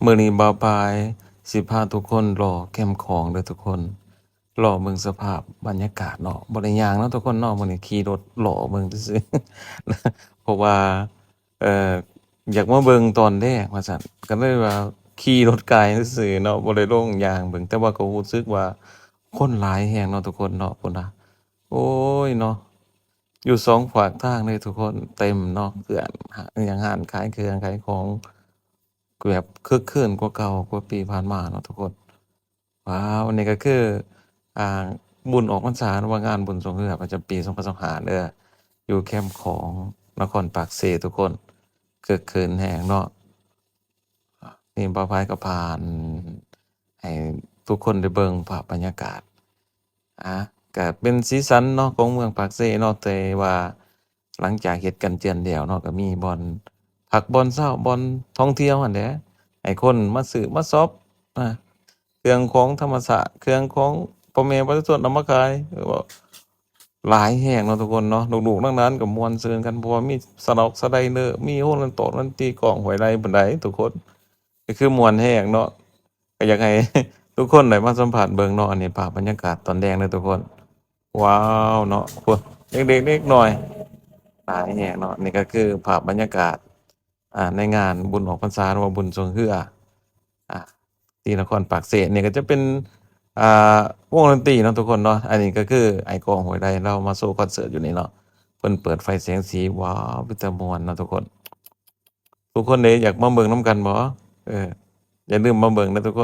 ມື້ນີ້ບ່າວພາຍຊິພາທຸກຄົນເລາະແຄມຂອງເດີທຸກຄົນ, ເລາະເບິ່ງສະພາບບັນຍາກາດເນາະ, ບໍ່ໄດ້ຍ່າງເນາະທຸກຄົນເນາະ, ມື້ນີ້ຂີ່ລົດເລາະເບິ່ງຊື່ໆ ເພາະວ່າ ເອີ ຢາກມາເບິ່ງຕອນແລງວ່າຊັ້ນ, ກໍເລີຍວ່າຂີ່ລົດກາຍຊື່ໆເນາະ, ບໍ່ໄດ້ລົງຍ່າງເບິ່ງ, ແຕ່ວ່າກໍຮູ້ສຶກວ່າຄົນຫຼາຍແຮງເນາະທຸກຄົນເນາະ. ພຸ້ນນະ ໂອ້ຍເນາະ, ຢູ່ສອງຟາກທາງເລີຍທຸກຄົນ, ເຕັມເນາະ, ເຄື່ອນ ຫາ ຫຍັງ ຮ້ານຂາຍເຄື່ອງຂາຍຂອງ ແບບຄຶກຄື້ນກວ່າເກົ່າ ກວ່າປີຜ່ານມາເນາະທຸກຄົນ. ວ້າວ ອັນນີ້ກໍຄື ອ່າ ບຸນອອກພັນສາ ຫຼືວ່າງານບຸນຊ່ວງເຮືອປະຈຳປີສອງພັນຊາວຫ້າເດີ, ຢູ່ແຄມຂອງນະຄອນປາກເຊທຸກຄົນ, ຄຶກຄື້ນແຮງເນາະ. ນີ້ບ່າວພາຍກໍພາໃຫ້ທຸກຄົນໄດ້ເບິ່ງພາບບັນຍາກາດ. ອ່າ ກະເປັນສີສັນເນາະຂອງເມືອງປາກເຊເນາະ, ແຕ່ວ່າຫຼັງຈາກເຮັດກັນເຈື່ອນແລ້ວເນາະ ກະມີບ່ອນພັກບ່ອນເຊົາ ບ່ອນທ່ອງທ່ຽວຫັ້ນແຫຼະ ໃຫ້ຄົນມາຊື້ມາຊັອບ ອ່າ ເຄື່ອງຂອງທຳມະຊາດ ເຄື່ອງຂອງພໍ່ແມ່ປະຊາຊົນເອົາມາຂາຍ ຫຼາຍແຮງເນາະທຸກຄົນເນາະ. ລູກໆຫຼານໆກໍມ່ວນຊື່ນກັນ ເພາະວ່າມີສະດອກສະໄດເນີ ມີໂຮລັນຕອກລັນຕີ ກ້ອງ ຫ້ວຍໄລ່ ພຸ້ນໃດ໋ທຸກຄົນ, ກໍຄືມ່ວນແຮງເນາະ. ກໍຢາກໃຫ້ທຸກຄົນໄດ້ມາສຳຜັດເບິ່ງເນາະ. ອັນນີ້ພາບບັນຍາກາດຕອນແລງເດີທຸກຄົນ. ວ້າວເນາະ ພຸ້ນ ເດັກໆເດັກນ້ອຍຫຼາຍແຮງເນາະ. ນີ້ກໍຄືພາບບັນຍາກາດ ອ່າ ໃນງານບຸນອອກພັນສາ ຫຼືວ່າບຸນຊ່ວງເຮືອ ອ່າ ທີ່ນະຄອນປາກເຊ. ນີ້ກໍຈະເປັນ ອ່າ ວົງດົນຕີເນາະທຸກຄົນເນາະ. ອັນນີ້ກໍຄືອ້າຍກ້ອງ ຫ້ວຍໄລ່ ລາວມາໂຊຄອນເສີດຢູ່ນີ້ເນາະ, ເພິ່ນເປີດໄຟແສງສີ. ວ້າວ ເປັນຕາມ່ວນເນາະທຸກຄົນ. ທຸກຄົນເດ້ ຢາກມາເບິ່ງນຳກັນບໍ່? ເອີ ຢ່າລືມມາເບິ່ງເດີທຸກຄົນ.